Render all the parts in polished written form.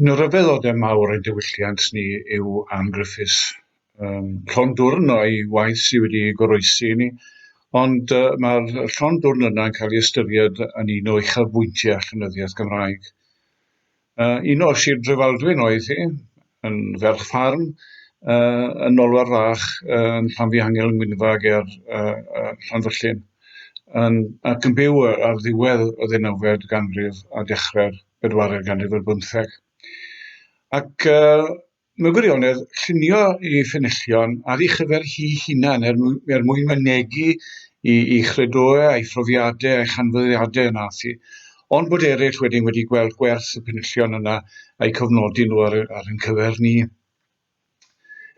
Un o ryfeddodau mawr ein diwylliant ni yw Ann Griffiths. Um, llond dwrn o'i waith sydd wedi goroesi i ni, ond uh, mae'r llond dwrn yna yn cael ei ystyried yn un o uchafbwyntiau llenyddiaeth Gymraeg. Uh, un o Sir Drefaldwyn oedd hi, yn ferch ffarm, uh, yn Nolwar Fach, uh, yn Llanfihangel yng Ngwynfa ger uh, uh, Llanfyllin, yn, ac yn byw ar ddiwedd y ddeunawfed ganrif a dechrau'r bedwaredd ganrif ar bymtheg. Ac uh, mewn gwirionedd, llunio ei phenillion ar ei chyfer hi hunan er, mwyn, er mwyn mynegi i, i chredoau a'i phrofiadau a'i chanfyddiadau yna hi. Ond bod eraill wedyn wedi gweld gwerth y penillion yna a'i cofnodi nhw ar, ar ein cyfer ni.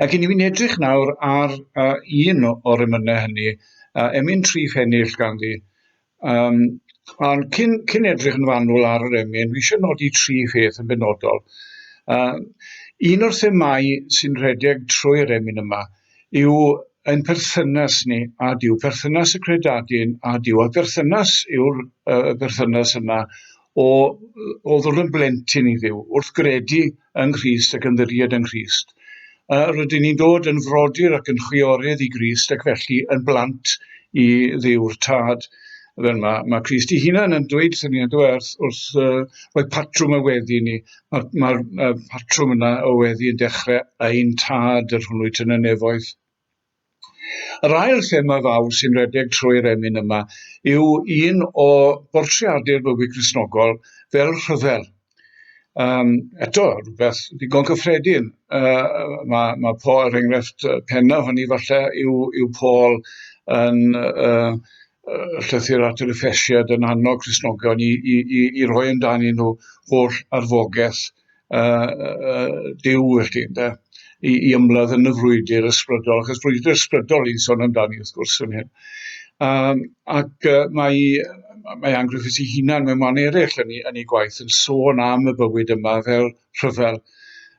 Ac i ni'n edrych nawr ar uh, un o'r emynau hynny, uh, emyn tri phennill ganddi. Um, ond cyn, cyn edrych yn fanwl ar yr emyn, fi eisiau nodi tri pheth yn benodol. Uh, un o'r themau sy'n rhedeg trwy'r emyn yma yw ein perthynas ni a Duw, perthynas y credadun a Duw, a perthynas yw'r uh, berthynas yna o, o ddod yn blentyn i Dduw, wrth gredu yng Nghrist ac ymddiried yng Nghrist. Uh, rydyn ni'n dod yn frodyr ac yn chwiorydd i Grist ac felly yn blant i Dduw'r Tad. Fel mae, mae Crist ei hunan yn dweud wrthyn ni, yn wrth, wrth uh, rhoi patrwm y weddi ni. Mae'r mae, uh, patrwm yna o weddi yn dechrau ein tad yr hwnnw yn y nefoedd. Yr ail thema fawr sy'n rhedeg trwy'r emyn yma yw un o bortreadu'r bywyd Cristnogol fel rhyfel. Um, eto, rhywbeth ddigon cyffredin. Uh, mae, mae Paul, er enghraifft pennaf hynny falle, yw, yw Paul yn uh, llythyr at yr Effesiad yn annog Cristnogion i, i, i, i roi amdanyn nhw holl arfogaeth uh, uh, Duw felly, ynde, i, i ymladd yn y frwydr ysbrydol, achos brwydr ysbrydol i'n sôn amdani wrth gwrs yn hyn. Um, ac uh, mae, mae Ann Griffiths ei hunan mewn man eraill yn ei, yn ei gwaith yn sôn am y bywyd yma fel rhyfel.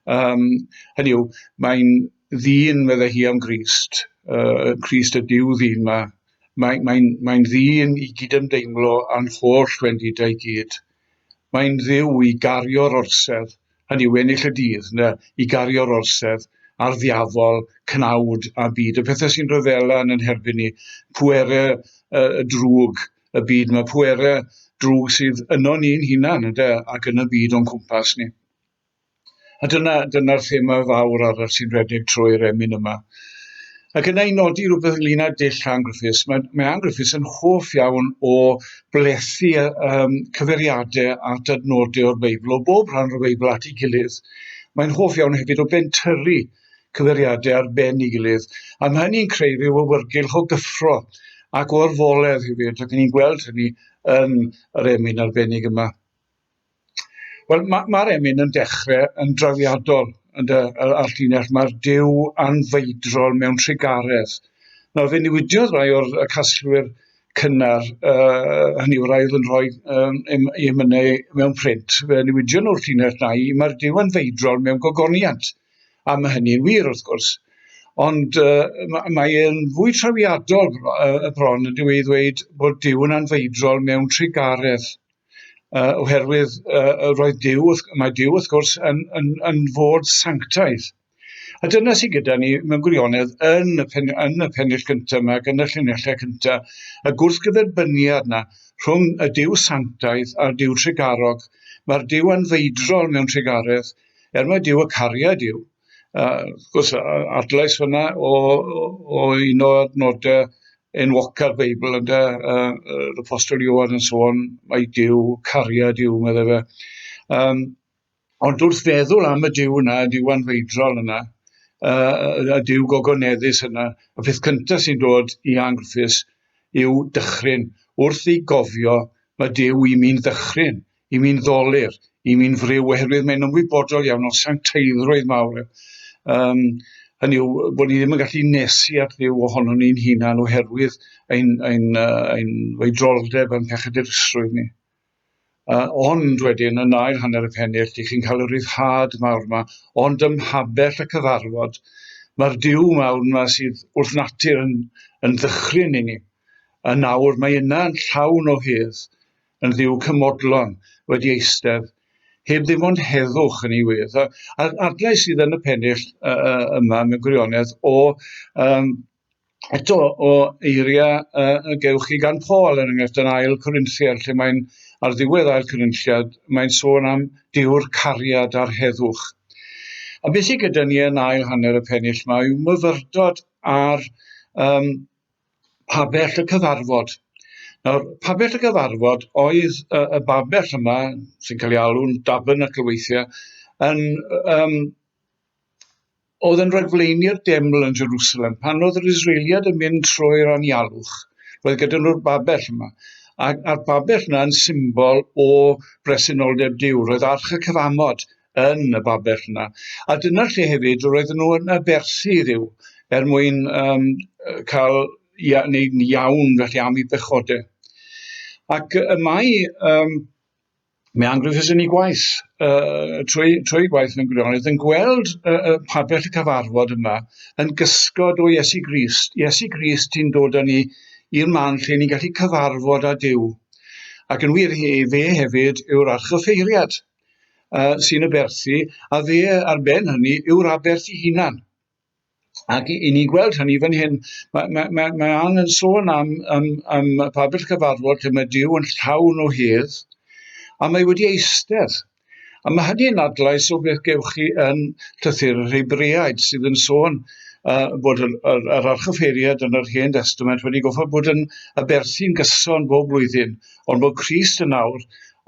Um, hynny yw, mae'n ddyn, meddai hi am Grist, uh, Crist y Duw ddyn yma, mae'n mae, mae ddyn i gydymdeimlo â'n holl wendidau gyd. Mae'n Dduw i gario'r orsedd, hynny yw ennill y dydd, ynde, i gario'r orsedd ar ddiafol, cnawd a byd, y pethau sy'n rhyfela yn yn herbyn ni, pwerau y drwg y byd, mae pwerau drwg sydd yno ni'n hunan, ynde, ac yn y byd o'n cwmpas ni. A dyna, dyna'r thema fawr arall sy'n rhedeg trwy'r emyn yma. Ac yna i nodi rhywbeth ynglyn â dull Ann Griffiths, mae, mae Ann Griffiths yn hoff iawn o blethu um, cyfeiriadau at adnodau o'r Beibl, o bob rhan o'r Beibl at ei gilydd. Mae'n hoff iawn hefyd o bentyrru cyfeiriadau ar ben ei gilydd, a mae hynny'n creu rhyw awyrgylch o gyffro ac o'r foledd hefyd, ac ni'n gweld hynny yn yr emyn arbennig yma. Wel, mae'r ma emyn yn dechrau yn drawiadol yn dy, ar llinell. Mae'r Duw anfeidrol mewn trugaredd. Nawr, fe newidiodd rai o'r casglwyr cynnar, uh, hynny yw rai oedd yn rhoi um, i emynau mewn print, fe newidion nhw'r llinell na i mae'r Duw anfeidrol mewn gogoniant. A mae hynny'n wir, wrth gwrs. Ond uh, mae e'n fwy trawiadol uh, bron yn dweud ddweud bod Duw yn anfeidrol mewn trugaredd. uh, oherwydd uh, roedd Duw, mae Duw wrth gwrs yn, yn, yn fod sanctaidd. A dyna sydd gyda ni mewn gwirionedd yn y, pen, yn y pennill cyntaf yma ac yn y llinellau cyntaf, y gwrthgyferbyniad yna rhwng y Duw sanctaidd a'r Duw trugarog. Mae'r Duw anfeidrol mewn trugaredd, er mae Duw y cariad yw. Uh, wrth gwrs, adlais fyna o, o, o un o adnodau enwoca'r Beibl ynde, uh, yr Apostol Ioan yn sôn mai Duw cariad yw, meddai fe. Um, ond wrth feddwl am y Duw yna, y Duw anfeidrol yna, uh, y Duw gogoneddus yna, y peth cyntaf sy'n dod i Ann Griffiths yw dychryn. Wrth ei gofio, mae Duw i mi'n ddychryn, i mi'n ddolur, i mi'n friw, oherwydd mae'n ymwybodol iawn o'r sancteiddrwydd mawr. Um, hynny yw, bod ni ddim yn gallu nesu at Dduw ohono ni'n hunan oherwydd ein, ein, uh, ein feidroldeb a'n pechadurusrwydd ni. Uh, ond wedyn, yn ail hanner y pennill, dych chi'n cael y rhyddhad mawr yma, ond ym mhabell y cyfarfod, mae'r Duw mawr yma sydd wrth natur yn, yn ddychryn i ni. A nawr mae yna yn llawn o hedd, yn Dduw cymodlon wedi eistedd heb ddim ond heddwch yn ei wedd. A'r adlais sydd yn y pennill yma mewn gwirionedd o um, eto o eiriau y gewch chi gan Paul, er enghraifft yn ail Corinthiad, lle mae'n ar ddiwedd ail Corinthiad, mae'n sôn am Duw'r cariad a'r heddwch. A beth sydd gyda ni yn ail hanner y pennill yma yw myfyrdod ar um, pabell y cyfarfod. Nawr, pabell y cyfarfod oedd y, y babell yma, sy'n cael ei alw'n tabernacle weithiau, yn um, oedd yn rhagflaenu'r deml yn Jerusalem. Pan oedd yr Israeliad yn mynd trwy'r anialwch, roedd gyda nhw'r babell yma. Ac, a'r babell yna yn symbol o bresenoldeb Duw. Roedd arch y cyfamod yn y babell yna. A dyna lle hefyd roedden nhw yn aberthu i Dduw er mwyn um, cael ia, wneud iawn felly am eu bechodau. Ac y mae um, Mae Ann Griffiths yn ei gwaith, uh, trwy, trwy gwaith mewn gwirionedd, yn gweld uh, uh, pabell y cyfarfod yma yn gysgod o Iesu Grist. Iesu Grist sy'n dod â ni i'r man lle ni'n gallu cyfarfod â Duw. Ac yn wir, fe hefyd yw'r archoffeiriad uh, sy'n aberthu, a fe ar ben hynny yw'r aberth ei hunan. Ac i, i ni'n gweld hynny fan hyn, mae, mae, mae, mae Ann yn sôn am, am, am y pabell cyfarfod lle mae Duw yn llawn o hedd, a mae wedi eistedd. A mae hynny'n adlais o beth gewch chi yn llythyr yr Hebreaid sydd yn sôn uh, bod yr, yr, yr archoffeiriad yn yr Hen Testament wedi goffod bod yn aberthu'n gyson bob blwyddyn, ond bod Crist yn awr,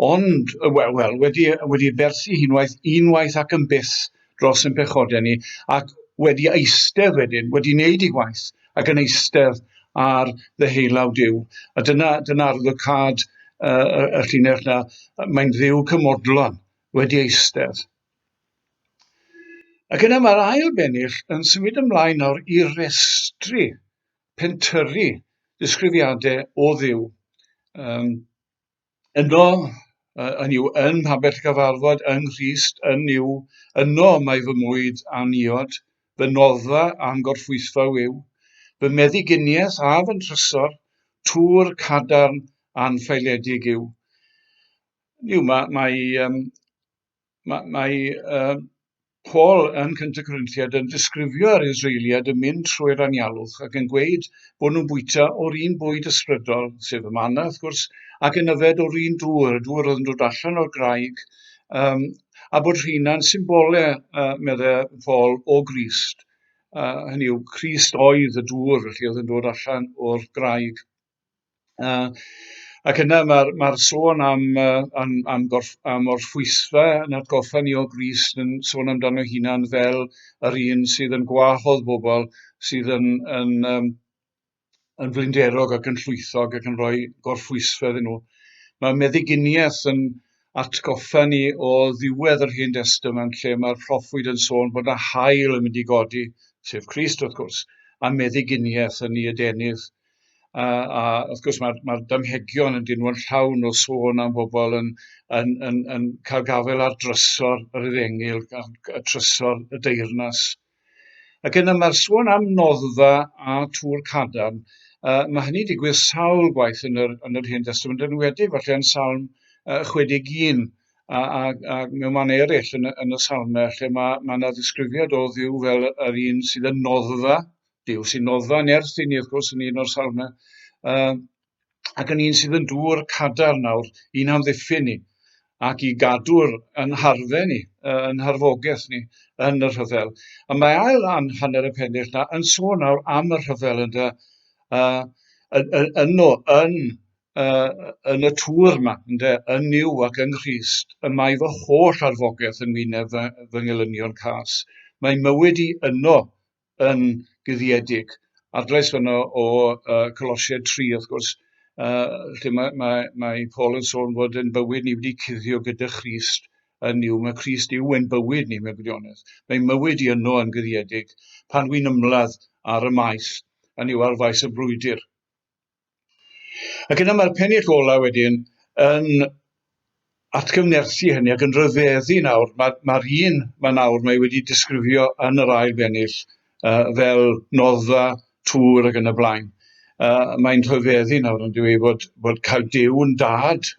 ond, wel, wel wedi, wedi aberthu unwaith, unwaith ac yn byth dros ein pechodau ni, ac wedi eistedd wedyn, wedi wneud ei gwaith, ac yn eistedd ar ddeheulaw Duw. A dyna, dyna arwyddocâd uh, y llinell na, mae'n ddiw cymodlon wedi eistedd. Ac yna mae'r ail bennill yn symud ymlaen nawr i restru, pentyrru disgrifiadau o ddiw. Um, Yno, hynny yw, yn mhabell gyfarfod, yng Nghrist, yn Nuw, yno mae fy mwyd a'n iod, fy noddfa a'm gorffwysfa wiw, fy meddyginiaeth a fy nhrysor, tŵr cadarn anffaeledig yw. Hynny yw, mae, mae, um, mae, mae uh, Paul yn Cyntaf Corinthiad yn disgrifio'r Israeliad yn mynd trwy'r anialwch ac yn gweud bod nhw'n bwyta o'r un bwyd ysbrydol, sef y manna wrth gwrs, ac yn yfed o'r un dŵr, y dŵr oedd yn dod allan o'r graig, um, a bod rheina'n symbolau, uh, meddai Paul, o Grist. Uh, hynny yw, Crist oedd y dŵr, felly oedd yn dod allan o'r graig. Uh, ac yna mae'r mae sôn am, uh, am, am, gorff, am orffwysfa yn atgoffa ni o Grist yn sôn amdano hunan fel yr un sydd yn gwahodd bobl sydd yn, yn, um, yn flinderog ac yn llwythog ac yn rhoi gorffwysfa iddyn nhw. Mae meddyginiaeth yn atgoffa ni o ddiwedd yr Hen Destament lle mae'r proffwyd yn sôn bod yna hael yn mynd i godi, sef Crist wrth gwrs, a meddyginiaeth yn ei adenydd. A, a wrth gwrs mae'r mae damhegion yn dyn nhw'n llawn o sôn am bobl yn, yn, yn, yn cael gafael ar drysor yr efengyl, y trysor y deyrnas. Ac yna mae'r sôn am noddfa a tŵr cadarn, uh, mae hynny'n digwydd sawl gwaith yn yr, yn yr Hen Testament, yn enwedig falle yn Salm uh, 61 a, a, a mewn man eraill yn, yn y salmau lle mae, mae yna ddisgrifiad o Dduw fel yr un sydd yn noddfa, Duw sy'n noddfa nerth i ni, wrth gwrs, yn un o'r salmau, uh, ac yn un sydd yn dŵr cadarn nawr i'n hamddiffyn ni ac i gadw'r yn harfe ni, uh, yn harfogaeth ni yn y rhyfel. A mae ail an hanner y pennill na yn sôn nawr am y rhyfel ynddo, uh, yno, yn, uh, yn y tŵr yma, ynde, yn Nuw ac yng Nghrist, y mae fy holl arfogaeth yn wyneb fy, fy ngelynion cas. Mae mywyd i yno yn guddiedig. Adlais fanno o uh, Colosiaid 3, wrth gwrs, uh, lle mae, mae, mae Paul yn sôn fod ein bywyd ni wedi cuddio gyda Christ yn yw. Mae Christ yw ein bywyd ni mewn gwirionedd. Mae mywyd i yno yn guddiedig pan wy'n ymladd ar y maes, yn yw ar faes y brwydr. Ac yna mae'r pennill ola wedyn yn atgyfnerthu hynny ac yn rhyfeddu nawr. Mae'r ma un mae nawr mae wedi disgrifio yn yr ail bennill uh, fel noddfa, tŵr ac yn y blaen. Uh, mae'n rhyfeddu nawr yn dweud bod, bod cael Duw yn dad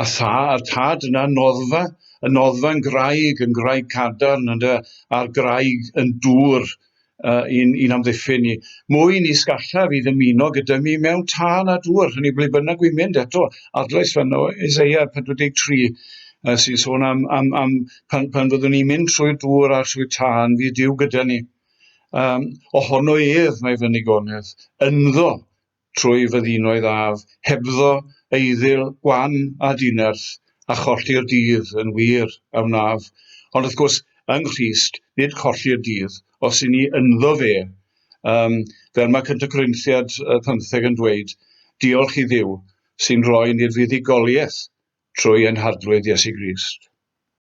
a tha, a'r tad yna noddfa y noddfa'n graig, yn graig cadarn, ynde, a'r graig yn dŵr uh, i'n, i'n amddiffyn ni. Mwy nis gallaf i ddymuno gyda mi mewn tân a dŵr, hynny ble bynnag wy'n mynd eto, adlais fan o Isaiah 43, uh, sy'n sôn am, am, am pan, pan fyddwn ni'n mynd trwy'r dŵr a trwy'r tân, fydd Duw gyda ni. Um, ohono ef mae fy nigonedd, ynddo trwy fyddinoedd af, hebddo eiddil gwan a dinerth, a cholli'r dydd yn wir a wnaf. Ond wrth gwrs, yng Nghrist, nid colli'r dydd, os i ni ynddo fe, um, fel mae 1 Corinthiad 15 yn dweud, diolch i Dduw sy'n rhoi ni'r fuddugoliaeth trwy ein harglwydd Iesu Grist.